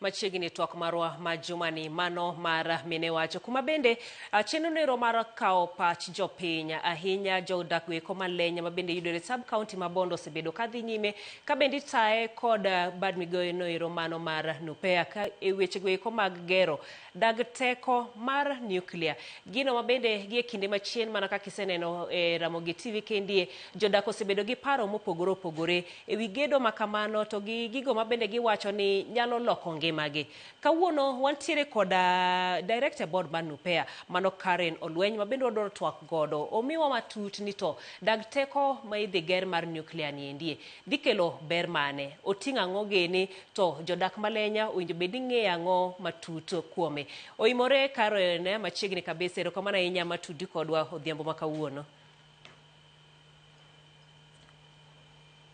Machiegni twak marwa ma jumani mano mar mine wacho kuma bende chenro nero mar kawo pach jopiny ahinya jodak goeko malenya ma bende yudore sub county ma Bondo osebedo kadhi nyime ka bende itaye kod bad migoyo noero mano mar NUPEA ka e weche goeko mag gero dag teko mar nuclear. Gino ma bende gi e kinde machien mana kaka iseneno e Ramogi TV kendie jodak osebedo gi paro mopogore opogore e wi gedo ma kamano to gi gigo ma bende giwacho ni nyalo loko ngimagi. Kawuono wantiere koda Director Board mar NUPEA mano Karen Olweny ma bende wadwaro twak godo. Omiwa matut ni to dag teko ma idhi ger mar nuclear ni endie dhi kelo ber mane? Oting'o ang'o gini to jodak malenya owinjo bed ni ng'eyo ang'o matut kuome? Oimore Karen machiegni kabisa, erokamano ahinya matudi kodwa odhiambo ma kawuono.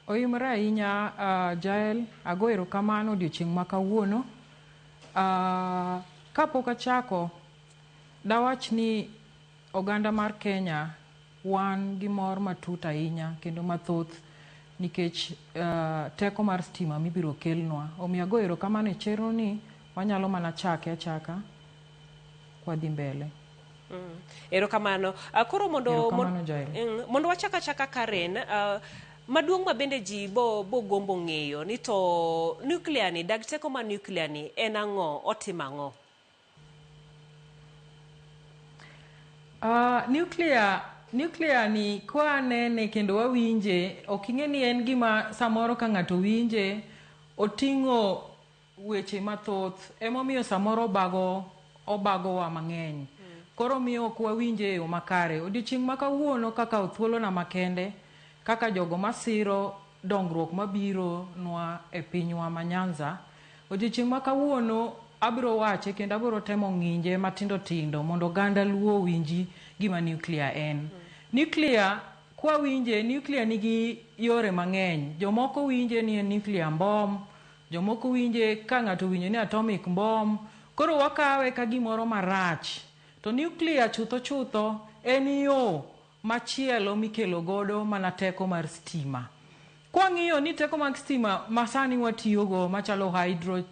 Oimore ahinya Jael, ago erokamano odiochieng' ma kawuono. Kapok achako, dawach ni oganda mar Kenya wan gi mor matut ahinya kendo mathoth nikech teko mar stima mibiro kelnwa. Omiyo ago erokamano e chenro ni wanyalo mana chake achaka kwadhi mbele. Erokamano. Koro mondo Erokamano Jael. Mondo wachak achaka Karen, maduong' ma bende ji bo gombo ng'eyo ni to nuclear ni, dag teko ma nuclear ni en ang'o, otimo ang'o? Nuclear ni kwa nene kendo wawinje, ok ing'e ni en gima samoro ka ng'ato winje oting'o weche mathoth, emomiyo samoro obagowa mang'eny. Koro miyo ok wawinje e yo makare. Odiochieng' ma kawuono kakawo thuolona makende kaka jogo masiro dongruok mabiro nwa e pinywa ma Nyanza, odiochieng' ma kawuono abiro wache kendo abiro temo ng'inje matindo tindo mondo oganda Luo owinji gima nuclear en. Nuclear, kwa winje, nuclear nigi yore mang'eny. Jomoko winje ni en nuclear bomb, jomoko winje ka ng'ato winjo ni atomic bomb. Koro wakawe ka gimoro marach. To nuclear chutho chutho en yo machielo mikelo godo mana teko mar stima. Kwang'iyo ni teko mag stima masani watiyogo machalo hydro,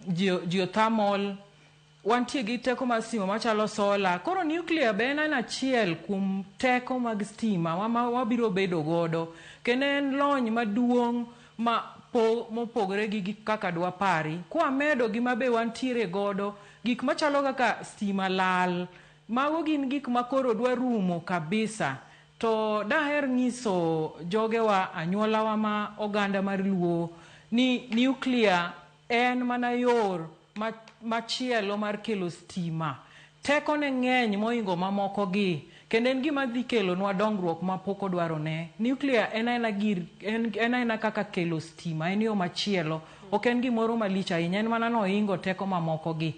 geothermal, wantie gi teko mar stima machalo solar. Koro nuclear be en achiel kuom teko mag stima wabiro bedo godo. Kendo en lony maduong' ma mopogore gi kaka dwapari. Kwamedo gi mabe wantiere godo, gik machalo kaka stima lal, mago gin gik ma koro dwa rumo kabisa. To daher nyiso jogewa, anyuolawa ma oganda mar Luo, ni nuclear en mana yor machielo mar kelo stima. Teko ne ng'eny mohingo mamoko gi, kendo en gima dhi kelonwa dongruok ma pok odwarone. Nuclear en aena gir, en aena kaka kelo stima, en yo machielo. Ok en gimoro malich ahinya, en mana nohingo teko mamoko gi.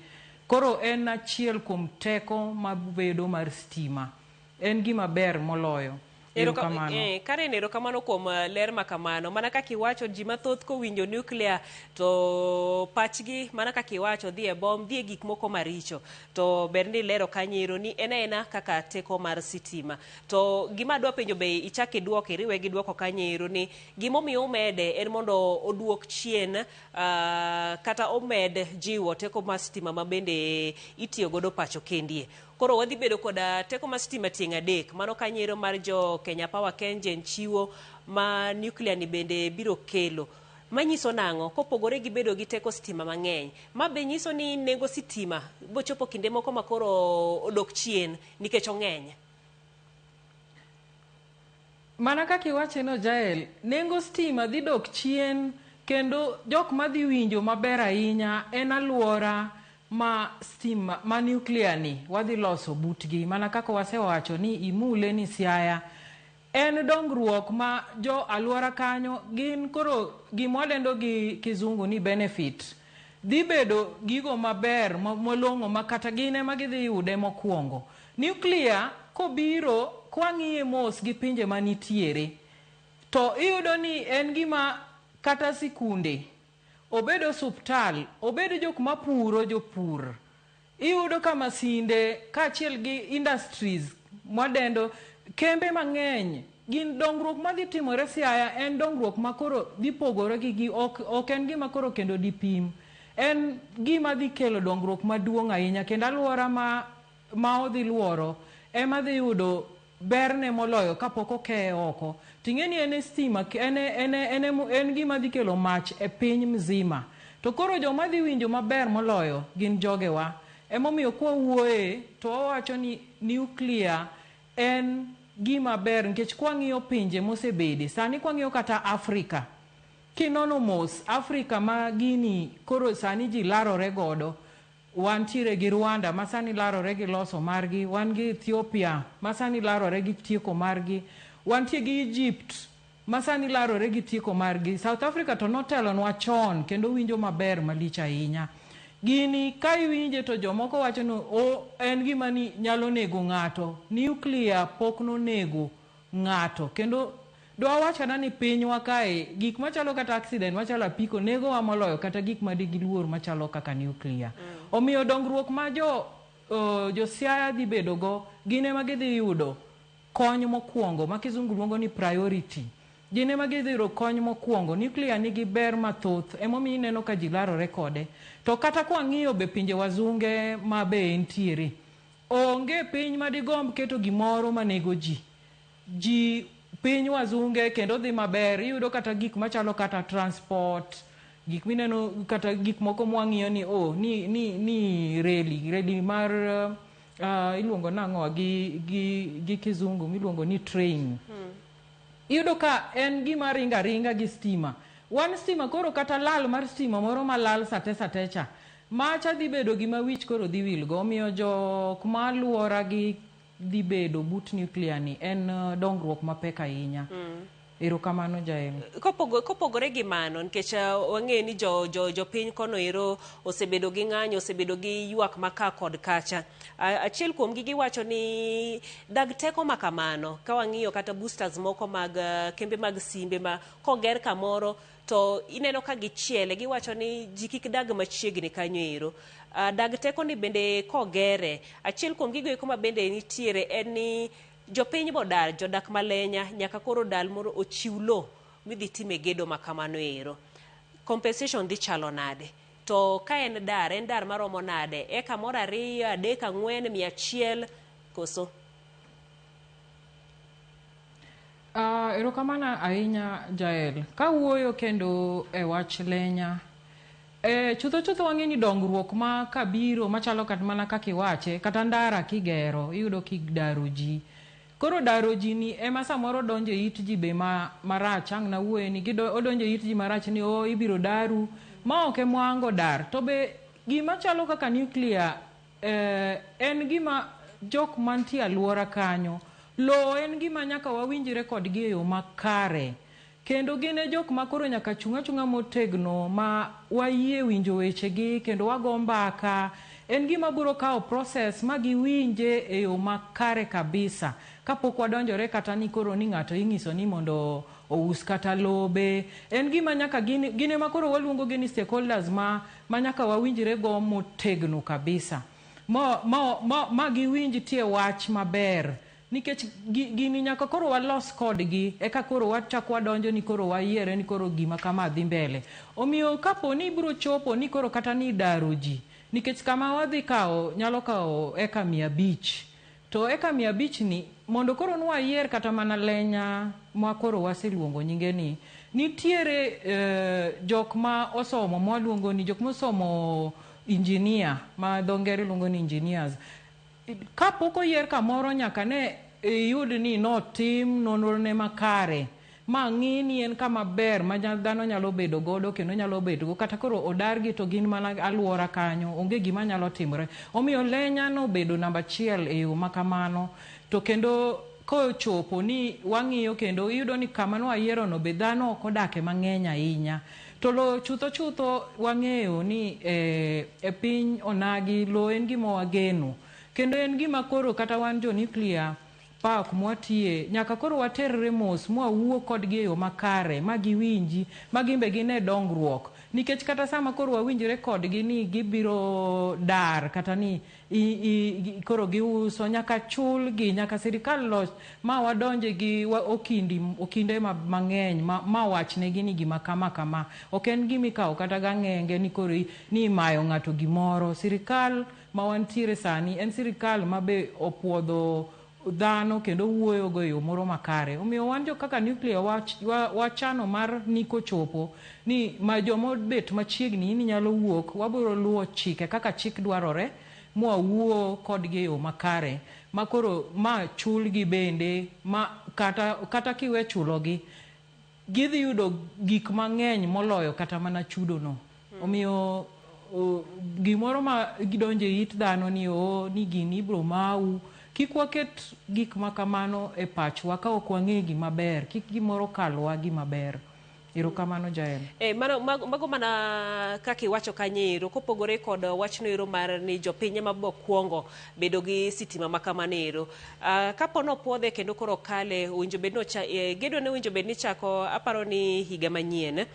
Koro en achiel kuom teko mabedo mar stima. En gima ber moloyo. Erokamano. Karen, erokamano kuom ler ma kamano. Mana kaka iwacho, ji mathoth kowinjo nuclear to pachgi mana kaka iwacho dhi e bom, dhi e gik moko maricho. To ber ni ilero kanyo ni en aena kaka teko mar sitima. To gima adwa penjo be ichak iduoke, iriwe gi duoko kanyo ni gimomiyo umede en mondo oduok chien kata omed jiwo teko mar sitima ma bende itiyo godo pacho kendie. Koro wadhi bedo koda teko mar sitima tieng' adek, mano kanyo mar jo Kenya Power KenGen chiwo ma nuclear ni bende biro kelo. Manyiso nang'o? Kopogore gi bedo gi teko sitima mang'eny, ma be nyiso ni nengo sitima bochopo kinde moko ma koro odok chien nikech ong'eny. Mana kaka iwache no Jael, nengo stima dhi dok chien kendo jok madhi winjo maber ahinya en aluora ma stima ma nuclear ni wadhi loso butgi. Mana kaka wasewacho ni imule ni Siaya en dongruok ma jo aluora kanyo gin koro gima wadendo gi kizungu ni benefit dhi bedo gigo maber molong'o ma kata gin ema gidhi yude mokwongo. Nuclear kobiro kwang'iye mos gi pinje manitiere to iyudo ni en gima kata sikunde, obed osuptal, obed jok mapuro jopur, iyudo ka masinde kaachiel gi industries mwadendo kembe mang'eny gin dongruok madhi timore Siaya en dongruok ma koro dhi pogore gi ok en gima koro kendo dipim. En gima dhi kelo dongruok maduong' ahinya kendo alwora ma odhi luoro ema dhi yudo berne moloyo kapok okeye oko. Ting'e ni en e stima, en gima dhi kelo mach e piny mzima. To koro joma dhi winjo maber moloyo gin jogewa. Emomiyo kwawuoye to wawacho ni nuclear en gima ber nikech kwang'iyo pinje mosebede sani, kwang'iyo kata Afrika, kinono mos Afrika ma gini koro sani ji larore godo, wantiere gi Rwanda ma sani larore gi loso margi, wan gi Ethiopia ma sani larore gi tieko margi, wantie gi Egypt ma sani larore gi tieko margi. South Africa to notelonwa chon kendo winjo maber malich ahinya. Gini ka iwinje to jomoko wacho ni o en gima ni nyalo nego ng'ato. Nuclear pok nonego ng'ato. Kendo dwa kata ni pinywa kae gik machalo kata accident machalo apiko negowa moloyo kata gik madigiluor machalo kaka nuclear. Omiyo dongruok ma jo Siaya dhi bedo go gin ema gidhi yudo kony mokwongo ma kizungu luongo ni priority. Gin ema gidhi yudo kony mokwongo. Nuclear nigi ber mathoth, emomiyo ineno ka ji larore kode. To kata kwang'iyo be pinje wazunge ma be entiere, onge piny madigomb keto gimoro manego ji. Ji piny wazunge kendo dhi maber, iyudo kata gik machalo kata transport, gik mineno kata gik moko mwang'iyo ni oh, ni reli mar iluongo nang'o gi kizungu miluongo ni train. Iyudo ka en gima ringa ringa gi stima. Wan stima koro kata lal mar stima moro malal sate sate cha, macha dhi bedo gima wich koro dhi wil go. Omiyo jok maluora gi dhi bedo but nuclear ni en dongruok mapek ahinya. Erokamano Jael. Kopogore gi mano, nikech wang'eyo ni jo piny kono ero osebedo gi ng'anyo, osebedo gi ywak ma ka kod kacha. Achiel kuom gi giwacho ni dag teko ma kamano, ka wang'iyo kata boosters moko mag kembe mag simbe ma koger kamoro to ineno ka gichiele, giwacho ni ji kik dag machiegni kanyo ero. Dag teko ni bende kogere, achiel kuom gigo eko ma bende nitiere en ni jopiny bodar, jodak malenya nyaka koro dal moro ochiw lo midhi time gedo ma kamano ero. Compensation dhi chalo nade? To ka en dar, en dar maromo nade? Eka moro 2, 3, 4, 100 koso? Erokamano ahinya Jael. Kawuoyo kendo e wach lenya, chutho chutho wang'e ni dongruok ma kabiro machalo kata mana kaka iwache, kata ndara kigero, iyudo kidaro ji. Koro daro ji ni ema samoro donjo e it ji be marach, ang' nawuoye ni odonjo e it ji marach ni oh, ibiro daru, ma ok emwango dar. To be gima chalo kaka nuclear en gima jok mantie alwora kanyo, lowo en gima nyaka wawinjre kodgi e yo makare. Kendo gin e jok ma koro nyaka chung' achung'a motegno ma wayie winjo wechegi kendo wago mbaka. En gima biro kawo process ma giwinje e yo makare kabisa. Kapok wadonjore kata ni koro ni ng'ato ing'iso ni mondo ous kata lobe. En gima nyaka gin ema koro waluongo gi ni stakeholders ma nyaka wawinjre go motegno kabisa. Ma giwinj tie wach maber. Nikech gini nyaka koro walos kodgi, eka koro wachak wadonjo ni koro wayiere ni koro gima kama dhi mbele. Omiyo kapo ni ibiro chopo ni koro kata ni idaro ji, nikech kama wadhi kawo nyalo kawo eka 500. To eka 500 ni, mondo koro nwayier kata mana lenya ma koro waseluongo nyinge ni, nitiere jok ma osomo mwaluongo ni jok mosomo engineer, ma dho ngere luongo ni engineers. Kapok oyier kamoro nyaka ne iyud ni notim nonro ne makare ma ng'i ni en kama ber ma dhano nyalo bedo godo kendo nyalo bedo go kata koro odargi to gin mana alwora kanyo, onge gima nyalo timore. Omiyo lenya nobedo namba achiel e yo ma kamano. To kendo kochopo ni wang'iyo kendo iyudo ni kama nwayierono be dhano ok odake mang'eny ahinya. To lo chutho chutho wang'eyo ni e piny onagi lo en gima wageno. Kendo en gima koro kata wan jo nuclear park mwatiye, nyaka koro waterre mos mwawuo kodgi e yo makare, ma giwinji, ma gin be gine dongruok. Nikech kata sama koro wawinjore kodgi ni gibiro dar kata ni koro giuso, nyaka chulgi, nyaka sirikal los ma wadonje gi okindi, okinde mang'eny ma wachnegi ni gima kama kama. Ok en gima ikawo kata gang'enge ni koro ni imayo ng'ato gimoro. Sirikal ma wantiere sani en sirikal ma be opuodho dhano kendo wuoyo go e yo moro makare. Omiyo wan jo kaka nuclear wachano mar ni kochopo ni ma joma obet machiegni ni nyalo wuok, wabiro luwo chike kaka chik dwarore mwawuo kodgi e yo makare ma koro ma chulgi bende ma kata kiwe chulogi gidhi yudo gik mang'eny moloyo kata mana chudono. Omiyo gimoro ma gidonjo e it dhano ni o ni gini ibiro mau, kik waket gik ma kamano e pachwa ka ok wang'e gima ber, kik gimoro kalwa gima ber. Erokamano Jael. Mano, mago mana kaka iwacho kanyo ero, kopogore kod wachno ero mar ni jopiny ema bo kuongo bedo gi sitima ma kamano ero. Kapo nopuodhe kendo koro kale, owinjo bed ni gedo ne owinjo bed ni chako aparo ni higa manyien.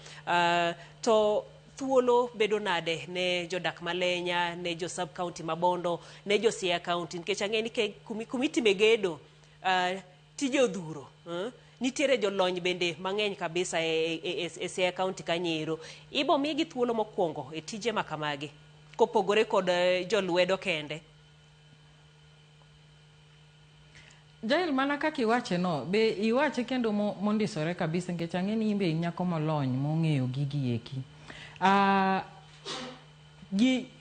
To thuolo bedo nade ne jodak Malenya, ne jo sub county ma Bondo, ne jo Siaya county, nikech ang'e ni kumitime gedo tije odhuro. Nitiere jolony bende mang'eny kabisa e Siaya county kanyo. Ibo migi thuolo mokwongo e tije ma kamagi kopogore kod jolwedo kende. Jael, mana kaka iwache no, be iwache kendo mondisore kabisa, nikech ang'e ni in be in nyako molony mong'eyo gigi eki.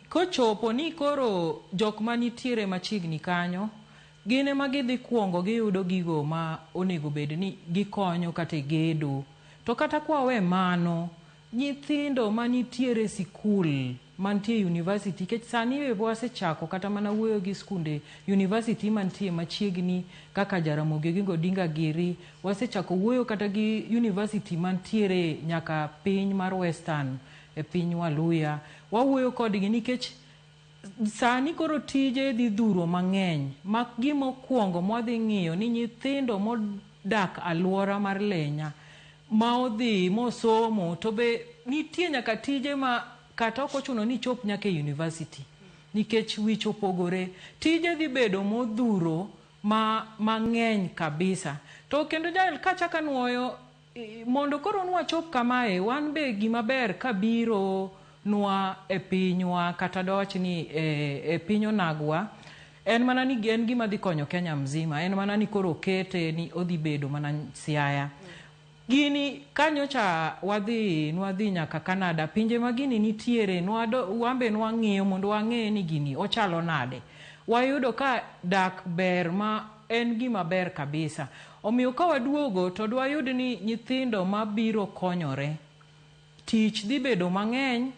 Kochopo ni koro jok manitiere machiegni kanyo gin ema gidhi kuongo giyudo gigo ma onego bed ni gikonyo kata e gedo. To kata kwawe mano, nyithindo manitiere sikul mantie university, nikech sani be wasechako kata mana wuoyo gi skunde university mantie machiegni kaka Jaramogi Oginga Odinga giri, wasechako wuoyo kata gi university mantiere nyaka piny mar Western e piny Waluya. Wawuoyo kodgi nikech sani koro tije dhi dhuro mang'eny ma gimokwongo mwadhi ng'iyo ni nyithindo modak aluora mar Lenya ma odhi mosomo to be nitie nyaka tije ma kata ok ochuno ni chop nyaka e university nikech wich opogore. Tije dhi bedo modhuro mang'eny kabisa. To kendo Jael, kachako anuoyo mondo koro nwachop kamae, wan be gima ber kabiro nwa e pinywa kata dawach ni e piny onagwa, en mana ni en gima dhi konyo Kenya mzima, en mana ni koro okete ni odhi bedo mana Siaya. Gini kanyocha nwadhi nyaka Canada, pinje ma gini nitiere, wambe nwang'iyo mondo wang'e ni gini ochalo nade. Wayudo ka dak ber ma en gima ber kabisa. Omiyo ka waduogo to dwayud ni nyithindo mabiro konyore, tich dhi bedo mang'eny,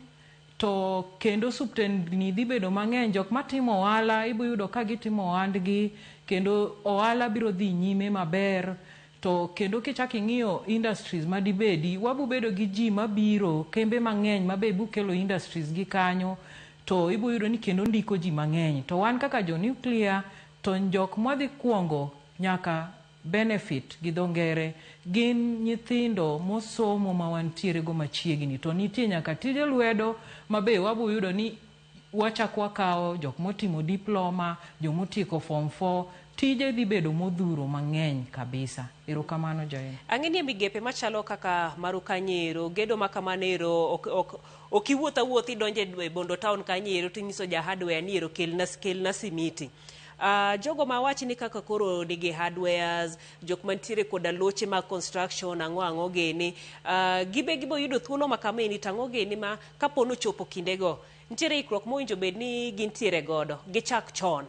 to kendo suptendni dhi bedo mang'eny, jok matimo ohala ibiro yudo ka gitimo ohandgi, kendo ohala biro dhi nyime maber. To kendo kichako ing'iyo industries madibedi, wabo bedo gi ji mabiro, kembe mang'eny mabe bukelo industries gi kanyo, to ibo yudo ni kendo ndiko ji mang'eny. To wan kaka jo nuclear, to jok mwadhi kuongo nyaka benefit gi dho ngere gin nyithindo mosomo ma wantiere go machiegni. To nitie nyaka tije lwedo mabe wabo yudo ni wachako wakawo jok motimo diploma, jomotieko form 4, tije dhi bedo modhuro mang'eny kabisa. Erokamano Jael. Ang'e ni e migepe machalo kaka maru kanyo, gedo ma kamano ero, ok iwuoth awuotha idonjo e Bondo town kanyo ero tinyiso ja hardware ni ero kelna simiti. Jogo mawach ni kaka koro nigi hardwares, jok mantiere koda loche mag construction, ang'o gini, gibe gibo yudo thuolo ma kameni to ang'o gini ma kapo nochopo kindego, nitiere ikruok mowinjo bed ni gintiere godo, gichak chon.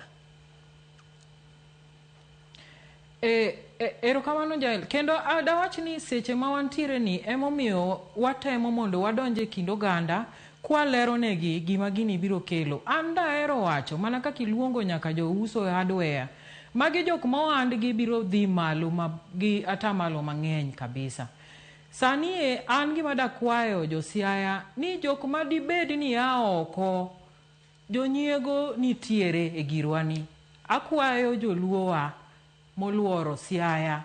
Erokamano Jael. Kendo dawach ni seche ma wantiere ni emomiyo watemo mondo wadonj e kind oganda kwalero negi gima gini biro kelo. An dahero wacho mana kaka iluongo nyaka jouso hardware, magi jok ma ohandgi biro dhi malo gi atamalo mang'eny kabisa. Sani e an gima dakwayo jo Siaya ni jok ma dibed ni a oko, jonyiego nitiere e girwa ni. Akwayo joluowa moluoro Siaya,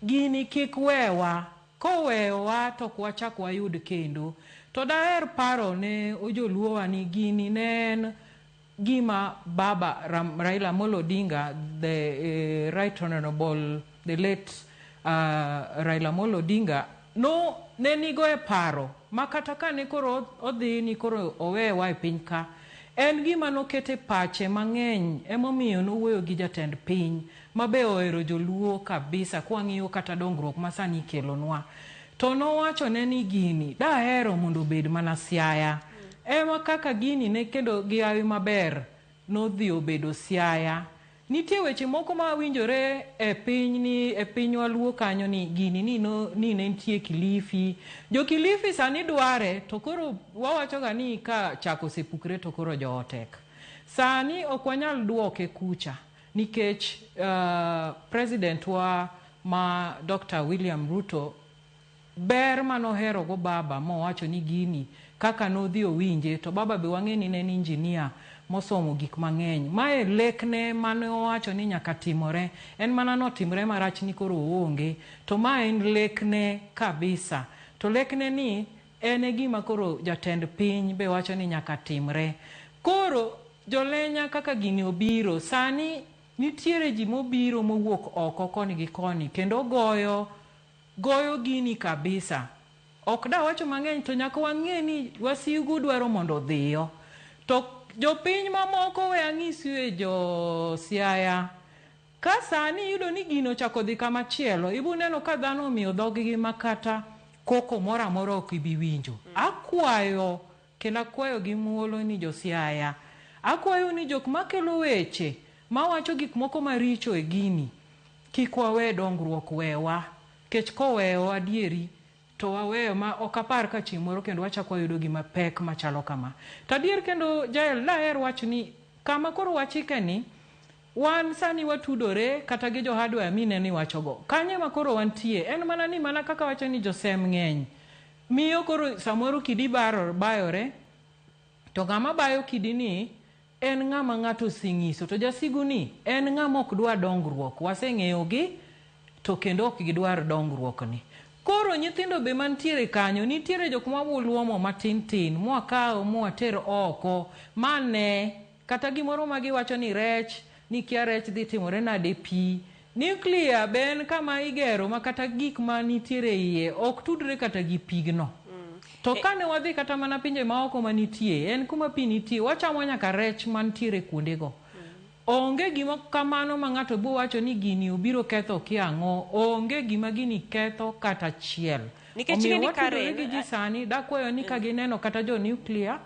gini kik wewa, koweyowa to ok wachak wayud kendo. To daher paro ne ojoluowa ni gini ne en gima baba Raila Amolo Odinga, the right honorable, the late Raila Amolo Odinga, no ne nigo e paro ma kata ka ne koro odhi ni koro owewa e piny ka, en gima nokete pache mang'eny. Emomiyo nowuoyo gi jatend piny ma be ohero joluo kabisa, kwang'iyo kata dongruok ma sani ikelonwa. To nowachone ni gini dahero mondo obed mana Siaya. Ema kaka gini ne kendo gi hawi maber nodhi obedo Siaya. Nitie weche moko ma winjore e piny ni e pinywa Luo kanyo ni gini ni, no, ni ne nitie Kilifi. Jo Kilifi sani dware, to koro wawachoga ni ka chak osepukre to koro joho tek. Sani ok wanyal duoke kucha nikech president wa ma Dr. William Ruto ber manohero go baba mowacho ni gini kaka nodhi owinje, to baba be wang'e ni ne en engineer mosomo gik mang'eny. Mae lekne mane owacho ni nyaka timore, en mana notimre marach ni koro oonge, to ma en lekne kabisa. To lekne ni en e gima koro jatend piny be wacho ni nyaka timre. Koro jolenya kaka gini obiro, sani nitiere ji mobiro mowuok oko koni gi koni kendo goyo goyo gini kabisa. Ok dawacho mang'eny, to nyaka wang'e ni wasigu dwaro mondo odhiyo. To jopiny mamoko, we ang'isu e jo Siaya, ka sani iyudo ni gino ochako dhi kama chielo, ibo neno ka dhano omiyo dhog-gi ma kata koko moro amora ok ibi winjo. Akwayo kendo akwayo gi muolo ni jo Siaya, akwayo ni jok makelo weche mawacho gik moko maricho e gini, kik wawe dongruok wewa, nikech kowewa adieri to waweyo ma ok apar ka chieng' moro kendo wachako wayudo gima pek machalo kama. To adier kendo Jael, daher wacho ni kama koro wachike ni wan sani watudore kata gi jo hardware mineno iwachogo. Kanyo ema koro wantie, en mana ni mana kaka wacho ni josem ng'eny. Miyo koro samoro kidi bayore, to ng'ama bayo kidi ni en ng'ama ng'ato oseng'iso, to jasigu ni en ng'ama ok dwar dongruok. Waseng'eyo gi to kendo ok gidwar dongruok ni. Koro nyithindo be mantiere kanyo, nitiere jok ma luomo matin tin, mwakawo mwater oko, mane kata gimoro ma giwacho ni rech, ni kia rech dhi timore nade pi. Nuclear be en kama igero ma kata gik ma nitiere iye ok tudre kata gi pigno. To kane wadhi kata mana pinje maoko manitie, en kuma pi nitie, wachamo nyaka rech mantiere kuondego. Onge gima kamano ma ng'ato bo wacho ni gini obiro ketho kia ang'o, onge gima gini ketho kata achiel. Nikech Omiyo ing'e ni watudore Karen, gi ji sani, dakwayo ni ka gineno kata jo nuclear,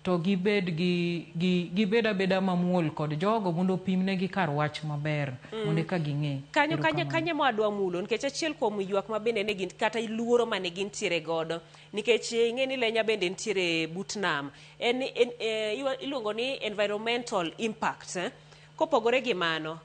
to gibed gi gibed abeda mamuol kod jogo mondo opimnegi kar wach maber mondo eka ging'e. Kanyo kanyo Erokamano. kanyo ema wadwa mulo, nikech achiel kuom ywak ma bende ne gin kata luoro mane gintiere godo, nikech ing'e ni lenya bende nitiere but nam, en iluongo ni environmental impact, eh? Kopogore gi mano,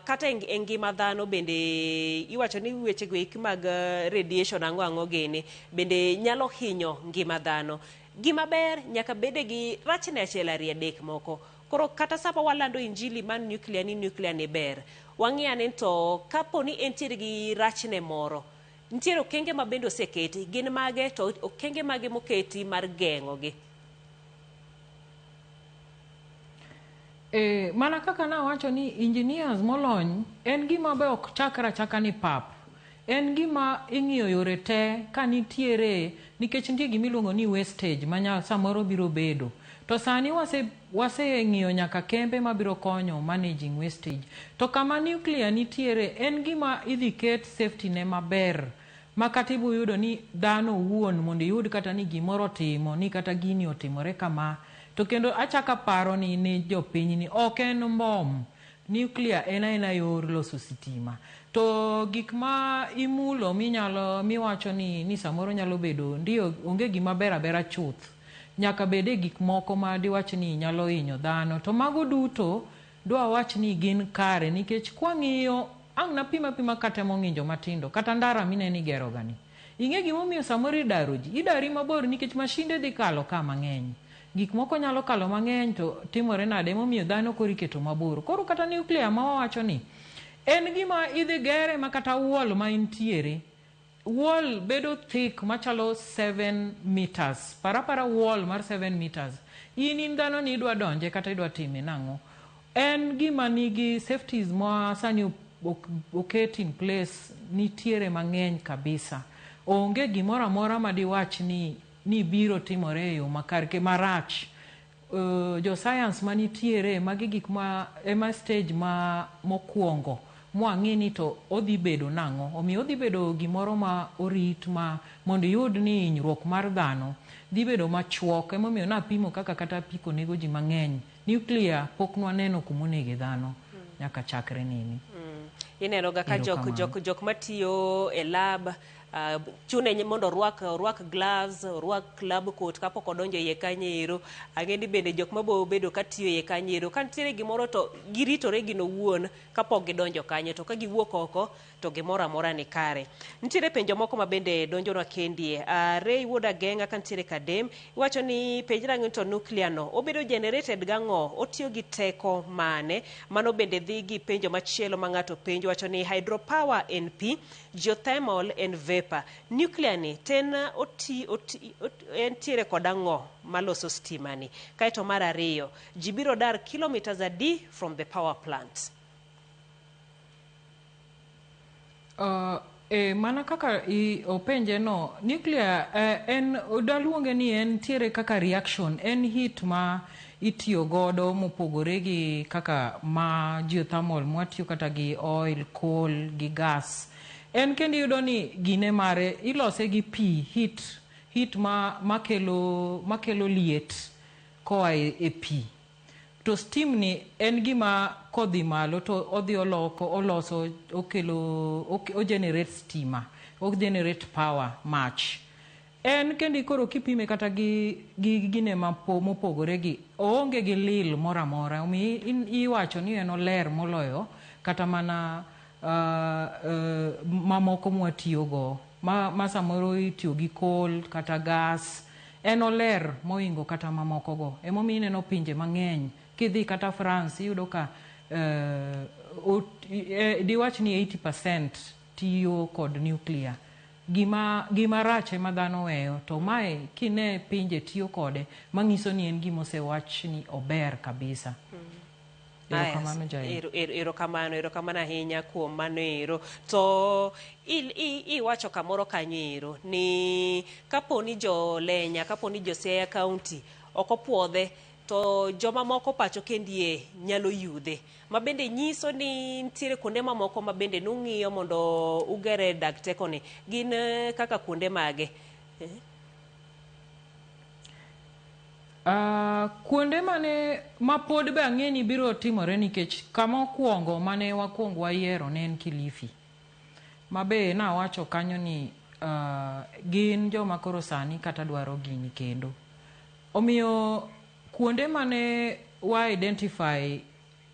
kata e ngima dhano bende iwacho ni weche go eki mag radiation ang'o ang'o gini bende nyalo hinyo ngima dhano. Gima ber nyaka bede gi rachne achiel ariyo adek moko. Koro kata sama walando injili mar nuclear ni nuclear ni ber, wang'i ane to kapo ni entiere gi rachne moro, nitiere okenge ma bende oseketi, gin mage to okenge mage moketi mar geng'ogi? Mana kaka nawacho ni engineers molony en gima be ok chakre achaka ni pap. En gima ing'iyo yore te ka nitiere, nikech nitie gima iluongo ni wastage ma samoro biro bedo. To sani waseng'iyo nyaka kembe mabiro konyo managing wastage. To kama nuclear nitiere en gima idhi ket safety ne maber, ma kata ibo yudo ni dhano owuon mondo iyud kata ni gimoro otimo, ni kata gini otimore kama. To kendo achako aparo ni jopiny ni ok en mbom. Nuclear en aena yor loso sitima. To gik ma imulo minyalo miwacho ni samoro nyalo bedo ndio onge gima ber abera chuth. Nyaka bede gik moko ma diwach ni nyalo hinyo dhano. To mago duto dwa wach ni gin kare, nikech kwang'iyo ang' napim apima kata mong'injo matindo, kata ndara mineno igero ga ni. Ing'e gimomiyo samoro idaro ji? Idari mabor nikech mashinde dhi kalo ka mang'eny. Gik moko nyalo kalo mang'eny to timore nade, emomiyo dhano koro iketo mabor. Koro kata nuclear ma wawacho ni en gima idhi gere ma kata wall ma intiere, Wall bedo thick machalo 7 meters. Parapara wall mar 7 meters. In dhano ni idwa donje kata idwa time nang'o? En gima nigi safeties ma sani oket in place nitiere mang'eny kabisa. Onge gimoro amora madiwach ni biro timore e yo makare ke marach. Jo science manitiere magi gik ma ema stage ma mokwongo mwang'i ni to odhi bedo nang'o. Omiyo odhi bedo gimoro ma orit ma mondo iyud ni hinyruok mar dhano dhi bedo machuok. Emomiyo napimo kaka kata apiko nego ji mang'eny. Nuclear pok nwaneno kumonege dhano nyaka chakre nini. Ineno ga ka jok matiyo e lab chune mondo orwak gloves, orwak lab coat kapok odonjo iye kanyo ero. Ang'e ni bende jok mabo bedo katiyo iye kanyo ero, ka nitiere gimoro to giritore gin owuon kapok gidonjo kanyo, to ka giwuok oko to gimoro amora ni kare. Nitiere penjo moko ma bende donjonwa kendie. Ray Wuod Ageng'a ka nitiere Kadem, iwacho ni penj rang'e to nuclear no obedo generated gang'o, otiyo gi teko mane? Mano bende dhi gi penjo machielo ma ng'ato penjo, wacho ni hydropower en pi, geothermal en vapor. Nuclear ni ten entiere kod ang'o maloso stima ni? Kaeto mar ariyo, ji biro dar kilometers adi from the power plant? Mana kaka openje no, nuclear en daluonge ni en tiere kaka reaction, en heat ma itiyo godo mopogore gi kaka ma geothermal mwatiyo kata gi oil, coal gi gas. En kendo iyudo ni gine mare ilose gi pi, heat makelo liet koa e pi. To steam ni en gima kodhi malo to odhi oloko, oloso, okelo, o generate stima, o generate power, mach. En kendo koro kipime kata gi gine mopogore gi, oonge gi lil moro amora. Omiyo iwacho ni en oler moloyo kata mana mamoko mwatiyogo, ma samoro itiyo gi coal kata gas. En oler moingo kata mamoko go. Emomiyo ineno pinje mang'eny, kidhi kata France iyudo ka diwach ni 80% tiyo kod nuclear. Gima rach ema dhano weyo, to mae kine pinje tiyo kode manyiso ni en gima osewach ni ober kabisa. Erokamano Jael. Erokamano ahinya kuom mano ero. To iwacho kamoro kanyo ero ni kapo ni jo Lenya, kapo ni jo Siaya County ok opuodhe, to joma moko pacho kendie nyalo yudhe. Ma bende nyiso ni nitiere kuonde mamoko ma bende nung'iyo mondo ugere dag teko ni. Gin kaka kuonde mage? Kuonde mane ma pod be ang'e ni biro timore nikech kama okwongo mane wakwongo wayiero ne en Kilifi. Ma be nawacho kanyo ni gin joma koro sani kata dwaro gini kendo. Omiyo kuonde mane wa identify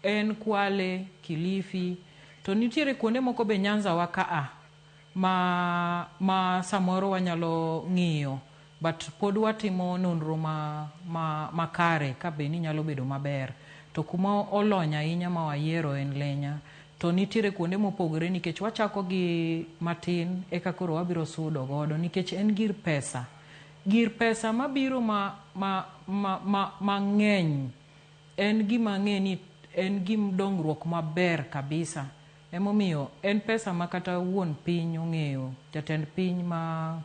en Kwale, Kilifi, to nitiere kuonde moko be Nyanza wa kaa ma samoro wanyalo ng'iyo, but pod watimo nonro makare ka be ni nyalo bedo maber. To kuma olony ahinya ma wayiero en Lenya. To nitiere kuonde mopogore nikech wachako gi matin eka koro wabiro sudo godo nikech en gir pesa. Gir pesa mabiro mang'eny en gima ang'e ni en gim dongruok maber kabisa. Emomiyo en pesa ma kata wuon piny ong'eyo, jatend piny ma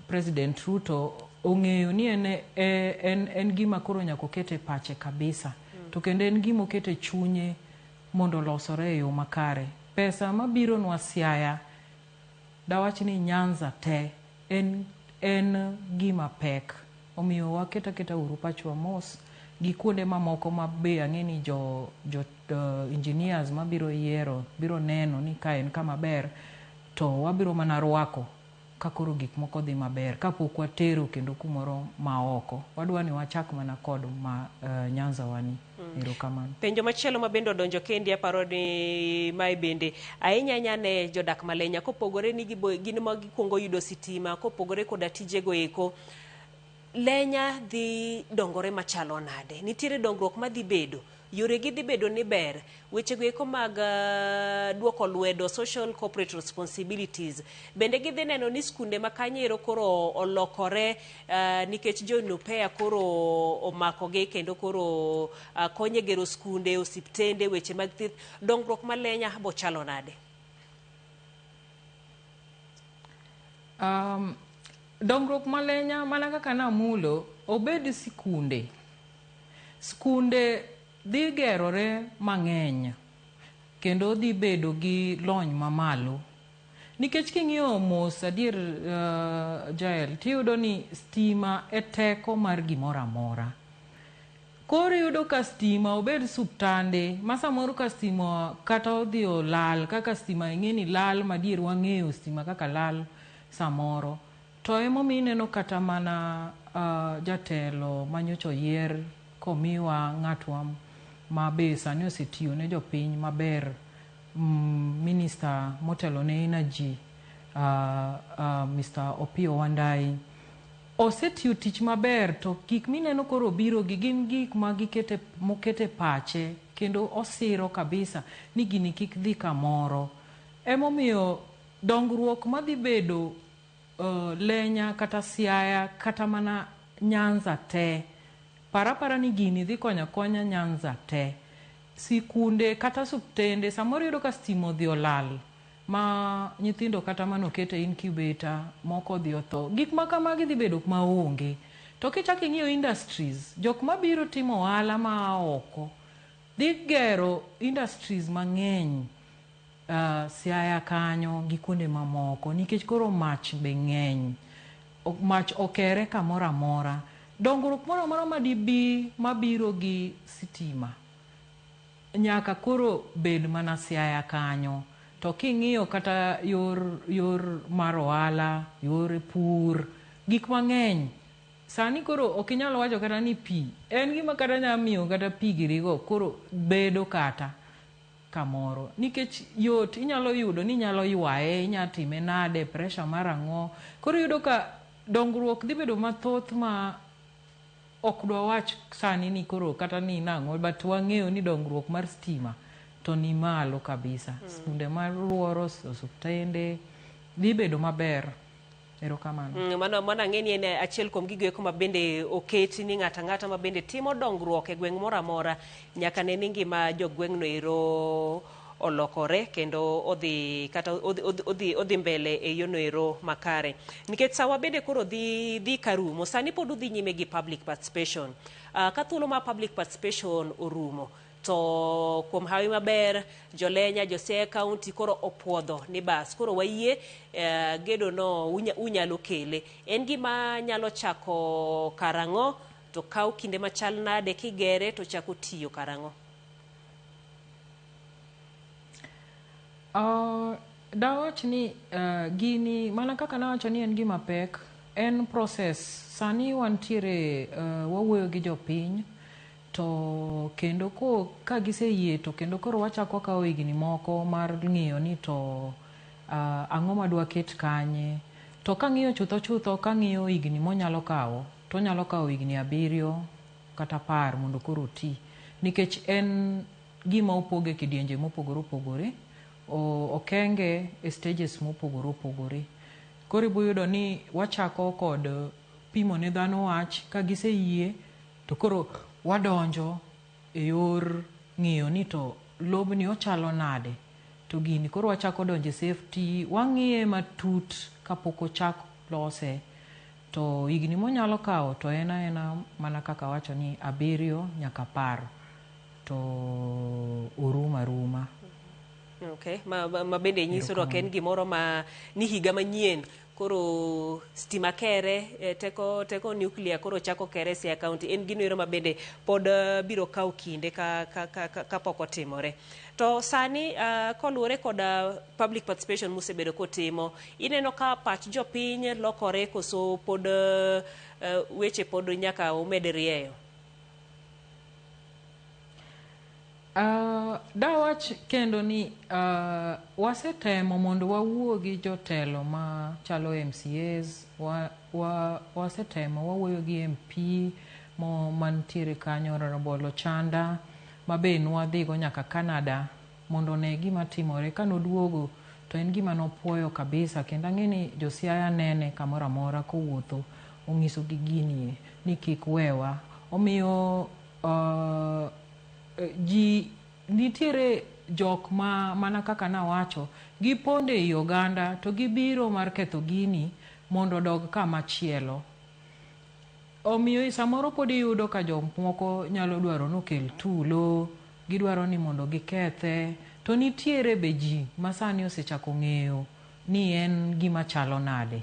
President Ruto ong'eyo ni en gima koro nyaka oket e pache kabisa. To kendo en gima oket e chunye mondo olosore e yo makare. Pesa mabiro nwa Siaya, dawach ni Nyanza te, en gima pek. Omiyo waket aketa uru pachwa mos gi kuonde mamoko ma be ang'e ni jo engineers mabiro yiero biro neno ni ka en kama ber to wabiro mana rwako ka koro gik moko dhi maber kapok watero kendo kumoro ma oko. Wadwa ni wachak mana kod ma Nyanza wani. Erokamano. Penjo machielo ma bende odonjo kendi aparo ni mae bende ahinya ahinya ne jodak Malenya, kopogore ni gin ma gikuongo yudo sitima, kopogore koda tijego eko, Lenya dhi dongore machalo nade? Nitiere dongruok madhi bedo? Yore gi dhi bedo ni ber. Weche go eko mag duoko lwedo social corporate responsibilities. Bende gidhi neno ni skunde ma kanyo ero koro olokore nikech jo NUPEA koro omakogi kendo koro konye gero skunde, osiptende, weche mag thieth. Dongruok ma lenya bo chalo nade? Dongruok ma lenya mana kaka namulo obed sikunde. Skunde dhi gerore mang'eny kendo dhi bedo gi lony mamalo. Nikech king'iyo mos adier Jael, tiyudo ni stima e teko mar gimoro amora. Koro iyudo ka stima obed suptande ma samoro ka stima kata odhi olal kaka stima ing'e ni lal madier wang'eyo stima kaka lal samoro. To emomiyo ineno kata mana jatelo manyocha oyier komiwa ng'atwa ma be sani osetiyo ne jopiny maber, minister motelo ne energy Mr. Opiyo Wandayi osetiyo tich maber to gik mineno koro biro gi gin gik ma gikete mokete pache kendo osiro kabisa ni gini kik dhi kamoro. Emomiyo dongruok madhi bedo Lenya kata Siaya kata mana Nyanza te, parapara ni gini dhi konyo akonya Nyanza te. Sikunde kata suptende samoro iyudo ka stima odhi olal ma nyithindo kata manoket e incubator moko odhi otho. Gik ma kamagi dhi bedo maonge. To kichako ing'iyo industries, jok mabiro timo ohala maa oko dhi gero industries mang'eny Siaya kanyo gi kuonde mamoko nikech koro mach be ng'eny. Mach okere kamoro amora. Dongruok moro amora madibi mabiro gi sitima nyaka koro bed mana Siaya kanyo. To king'iyo kata yor, yor mar ohala, yor pur, gik mang'eny. Sani koro ok inyal wacho kata ni pi. En gima kata nyalo miyo kata pi girigo koro bedo kata kamoro. Nikech yot inyalo yudo ni inyalo ywaye, inyalo time nade, pressure mar ang'o. Koro iyudo ka dongruok dhi bedo mathoth ma ok dwawach sani ni koro kata ni nang'o, but wang'eyo ni dongruok mar stima to ni malo kabisa. Skunde maluoro, osuptende dhi bedo maber. Erokamano. Mano ang'e ni en achiel kuom gigo eko ma bende oketi ni ng'ato ang'ata ma bende timo dongruok e gweng' moro amora nyaka ne ni ngima jogweng'no ero olokore kendo odhi kata odhi mbele e yono ero makare. Nikech sawa bende koro dhi karumo, sani pod udhi nyime gi public participation. Ka thuolo mar public participation orumo, to kuom hawi maber jolenya, jo Siaya County koro opuodho ni bas koro wayie gedo no unyalo kele. En gima nyalo chako karang'o to kaw kinde machal nade kigere to chako tiyo karang'o? Dawach ni gini mana kaka nawacho ni en gima pek, en process. Sani wantiere wawuoyo gi jopiny to kendo ka giseyie to kendo koro wachako wakawo higni moko mar ng'iyo ni to ang'o madwa ket kanye. To kang'iyo chutho chutho kang'iyo higni monyalo kawo to onyalo kawo higni 7 kata 10 mondo koro oti. Nikech en gima opoge kidienje mopogore opogore, okenge e stages mopogore opogore. Koro iboyudo ni wachako kod pimo ne dhano wach, ka giseyie to koro wadonjo e yor ng'iyo ni to lobni ochalo nade, to gini koro wachako donjo e safety, wang'iye matut kapok ochak lose. To higni monyalo kawo to en aena mana kaka awacho ni 7 nyaka 10 to orumo aruma. Okay, ma bende nyiso ni ok en gimoro ma ni higa manyien koro stima kere, teko nuclear koro chako kere Siaya County. En gino ero ma bende pod biro kawo kinde kapok otimore. To sani koluwore kod public participation musebedo kotimo, ineno ka pach jopiny lokore koso pod weche pod nyaka umed rieyo? Dawach kendo ni wasetemo mondo wawuo gi jotelo ma chalo MCAs, wasetemo wawuoyo gi MP mantiere kanyo Honorable Ochanda, ma be nwadhigo nyaka Canada mondo one gima timore. Kanoduogo to en gima nopuoyo kabisa, kendo ang'e ni jo Siaya nene kamoro amora kowuotho, onyisogi ginie ni kik wewa. Omiyo ji nitiere jok ma mana kaka nawacho, gipondo ei oganda to gibiro mar ketho gini mondo odog kama chielo. Omiyo samoro pod iyudo ka jomoko nyalo dwaro nokel tulo, gidwaro ni mondo gikethe, to nitiere be ji masani osechako ng'eyo ni en gima chalo nade.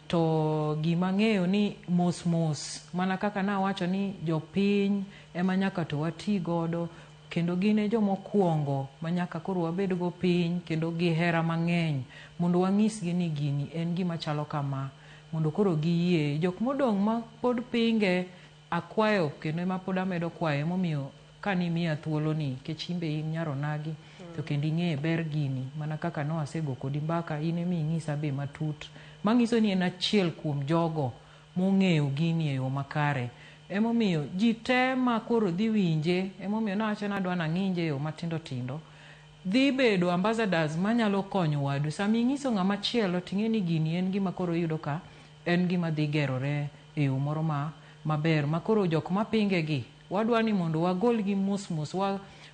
To gima ng'eyo ni mos mos, mana kaka nawacho ni jopiny ema nyaka to wati godo, kendo gin e jomokwongo ma nyaka koro wabed go piny kendo gi hera mang'eny mondo wanyisgi ni gini en gima chalo kama, mondo koro giyie. Jok modong' ma pod pinge akwayo, kendo ema pod amedo kwayo, emomiyo kanimiya thuolo ni nikech in be in nyar onagi to kendo ing'e ber gini, mana kaka nwasego kodi mbaka, in ema inyisa be matut manyiso ni en achiel kuom jogo mong'eyo gini e yo makare. Emomiyo ji te ma koro dhi winje, emomiyo nawacho ni adwa nang'inje e yo matindo tindo, dhi bedo ambassadors manyalo konyo wadu. Sama ing'iso ng'ama chielo ting'e ni gini en gima koro iyudo ka en gima dhi gerore e yo moro ma maber, ma koro jok mapinge gi wadwa ni mondo wagolgi mos mos,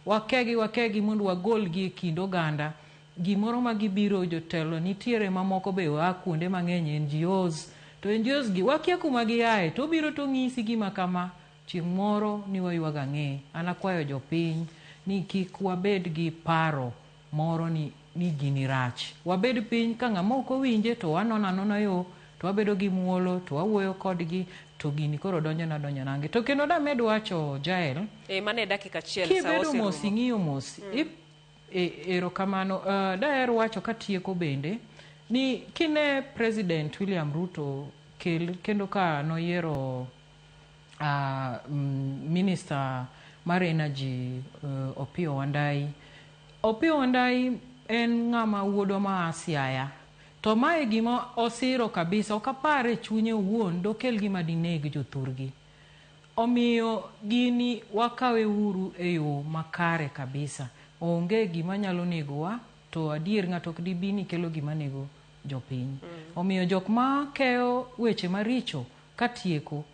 wakegi wakegi mondo wagolgi e kind oganda. Gimoro ma gibiro jotelo nitiere mamoko be oa kuonde mang'eny, NGOs, to NGOs gi wakia kuma giaye, to obiro to ng'isi gima kama, chieng' moro ni waywago ang'e. An akwayo jopiny ni kik wabed gi paro moro ni gini rach. Wabed piny ka ng'ama ok owinje to wanono anona yo, to wabedo gi muolo, to wawuoyo kodgi, to gini koro donjona donjo nange. To kendo damed wacho Jael, mane dakika achiel, kibedo mos ing'iyo mos, erokamano. Daher wacho katieko bende ni kine President William Ruto kendo ka noyiero Minister mar Energy, Opiyo Wandayi. Opiyo Wandayi en ng'ama wuodwa ma Siaya, to mae gima osiro kabisa, ok apar e chunye owuon dokel gima dineg jothurgi. Omiyo gini wakawe uru e yo makare kabisa. Onge gima nyalo negowa, to adier ng'ato ok dibi ni kelo gima nego jopiny. Omiyo jok ma keyo weche maricho katieko,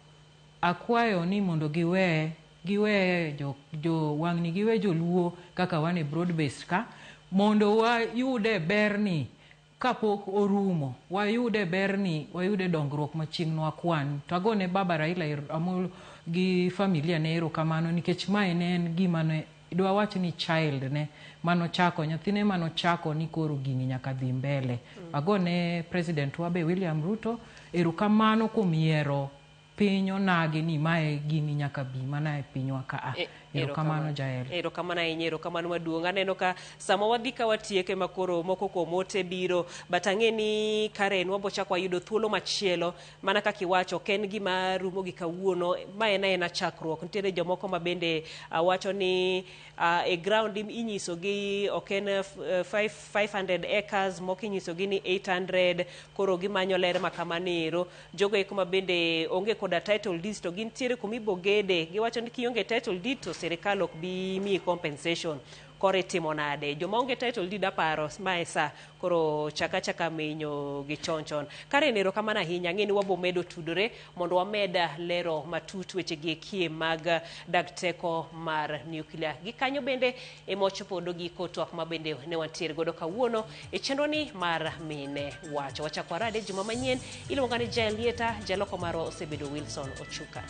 akwayo ni mondo giwe jo wang'ni, giwe joluo kaka wan e broad based ka, mondo wayude berni kapok orumo, wayude berni, wayude dongruok machieng' nwakwan. To agone baba Raila Amolo gi familia ne erokamano, nikech mae ne en gima ne dwa wach ni child ne manochako, nyathine manochako ni koro gini nyaka dhi mbele. Agone President wa be William Ruto erokamano kuom yiero piny onagi ni mae gini nyaka bi mana e pinywa ka. Erokamano Jael. Erokamano ahinya, erokamano maduong'. Aneno ka sama wadhi ka watieke ma koro moko kuom ote biro, but ang'e ni Karen wabo chako wayudo thuolo machielo, mana kaka iwacho, ok en gima rumo gi kawuono, ma en aena chakruok. Nitiere jomoko ma bende wacho ni e ground inyisogi ok en 500 acres, moko inyisogi ni 800, koro gimanyo ler ma kamano. Jogo eko ma bende onge koda title deeds to gintiere kuma ibogede, giwacho ni kionge title deed to sirikal ok bi miyi compensation. Koro itimo nade? Joma onge title deed aparo mae sa koro chaka chaka menyo gi chon chon. Karen, erokamano ahinya. Ang'e ni wabo medo tudore mondo wamed lero matut weche gi eki mag dag teko mar nuclear. Gi kanyo bende ema ochopo giko twak ma bende ne wantiere godo kawuono e chenro ni mar Mine Wacho. Wachako warade juma manyien. Iluonga ni Jael Lieta, jaloko marwa osebedo Wilson Ochuka.